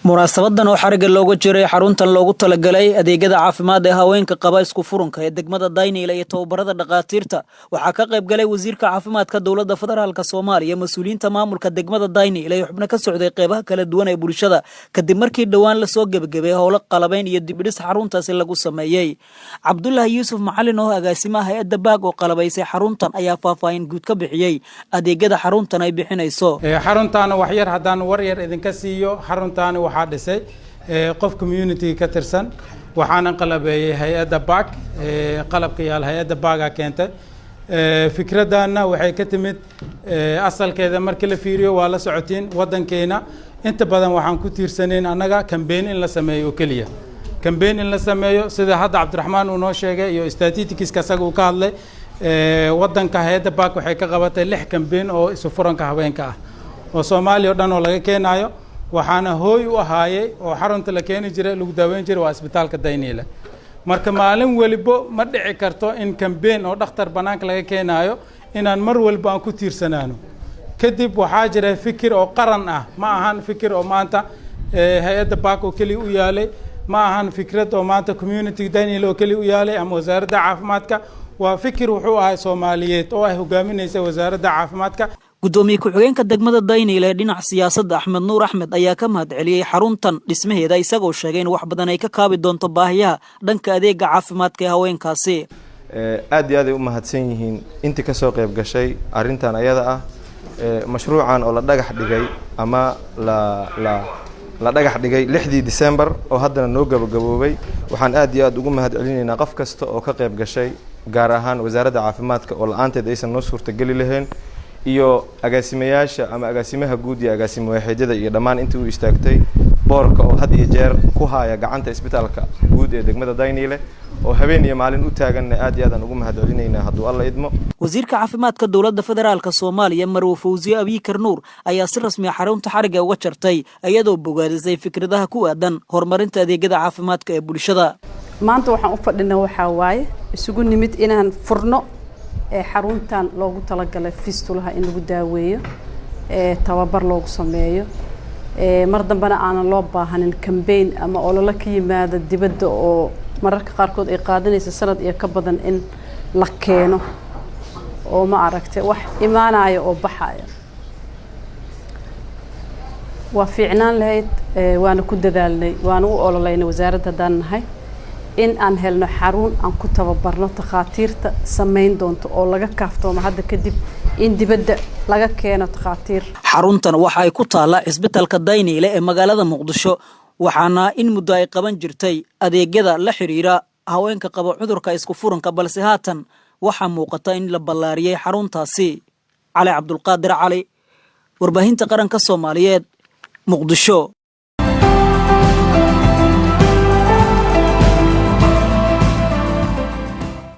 Munaasabadan oo xarigga looga jiray xaruntan loogu talagalay adeegyada caafimaad ee haweenka qaba isku furunka ee degmada Dayniile iyo tababarada dhakhaatiirta waxaa ka qayb galay wasiirka caafimaadka Dowladda Federaalka Soomaaliya, mas-uuliyiinta maamulka degmada Dayniile iyo xubno ka socday qeybaha kala duwan ee bulshada, kadib markii dhowaan lasoo gebagabay howlo qalabayn iyo dibdhis xaruntaasi lagu sameeyey. Cabdulaahi Yuusuf Macalin oo agaasimaha hay-adda BAC oo qalabaysay xaruntan ayaa faahfaahin guud ka bixiyey adeegyada xaruntan ay bixinayso. Xaruntaana wax yar haddaan war yar idinka siiyo, xaruntaani waxaa dhisay qof community ka tirsan, waxaana qalabeeyey hay-adda BAC. Qalabka yaal hay-adda BAC-aa keentay. Fikraddaanna waxay ka timid asalkeeda markii la fiiriyo, waa la socotiin, waddankeena inta badan waxaan ku tiirsanayn annaga campaign in la sameeyo oo keliya, campaign in la sameeyo, sida hadda Cabdiraxmaan uu noo sheegay iyo statistics-ka asaga uu ka hadlay. Waddanka hay-adda BAC waxay ka qabatay lix campaign oo isu furanka haweenka ah oo Soomaaliya o dhan oo laga keenaayo. Waxaana hooy u ahaayey oo xarunta la keeni jiray, lagu daaweyn jiray, waa isbitaalka Dayniile. Marka maalin welibo ma dhici karto in campaign oo dhakhtar bannaanka laga keenaayo inaan mar walba aan ku tiirsanaano. Kadib waxaa jira fikir oo qaran ah. Ma ahan fikir oo maanta hay-adda BAC oo keliya u yaalay, ma ahan fikrad oo maanta community Dayniile oo keliya u yaalay ama wasaaradda caafimaadka. Waa fikir wuxuu ahay Soomaaliyeed oo ay hogaaminaysa wasaaradda caafimaadka. Guddoomiye ku-xigeenka degmada Dayniile ee dhinaca siyaasadda, Axmed Nuur Axmed, ayaa ka mahad celiyey xaruntan dhismaheeda, isagoo sheegay in wax badan ay ka kaabi doonto baahiyaha dhanka adeega caafimaadka ee haweenkaasi. Aad iyo aad ay u mahadsan yihiin intii kasoo qayb gashay arrintan ayada ah, mashruucan oo la dhagax dhigay ama la dhagax dhigay 6-dii December oo haddana noo gabagaboobay. Waxaan aad iyo aad ugu mahad celinaynaa qof kasta oo ka qayb gashay, gaar ahaan Wasaaradda Caafimaadka oo la-aanteed aysan noo suurtageli lahayn, iyo agaasimayaasha ama agaasimaha guud iyo agaasimo waaxeedyada iyo dhammaan intii u istaagtay, boorka oo had iyo jeer ku haya gacanta isbitaalka guud ee degmada Dayniile oo habeen iyo maalin u taaganna, aad iyo aadaan ugu mahad celinaynaa, hadduu Alla idmo. Wasiirka caafimaadka Dowladda Federaalka Soomaaliya, Marwe Fawsiye Abiikar Nuur, ayaa si rasmiya xarunta xarigga uga jartay, iyadoo bogaadisay fikradaha ku aadan horumarinta adeegyada caafimaadka ee bulshada. Maanta waxaan u fadhinaa waxaa waaye isugu nimid inaan furno ee xaruntan loogu talagalay fistulaha in lagu daaweeyo, ee tababar loogu sameeyo, ee mar dambena aanan loo baahanin campaign ama ololo ka yimaada dibadda oo mararka qaarkood ay qaadanaysa sanad iyo ka badan in la keeno, oo ma aragtay wax imaanaya oo baxaya. Waa fiicnaan lahayd, waana ku dadaalnay, waana u ololeynay wasaaradda haddaan nahay in aan helno xarun aan ku tababarno takhaatiirta samayn doonto oo laga kaaftoomo hadda kadib in dibadda laga keeno takhaatiir. Xaruntan waxa ay ku taallaa cisbitalka Dayniile ee magaalada Muqdisho, waxaana in muddo ay qaban jirtay adeegyada la xidhiira haweenka qaba cudurka isku furanka, balse haatan waxaa muuqata in la ballaariyey xaruntaasi. Cali Cabdulqaadir Cali, Warbaahinta Qaranka Soomaaliyeed, Muqdisho.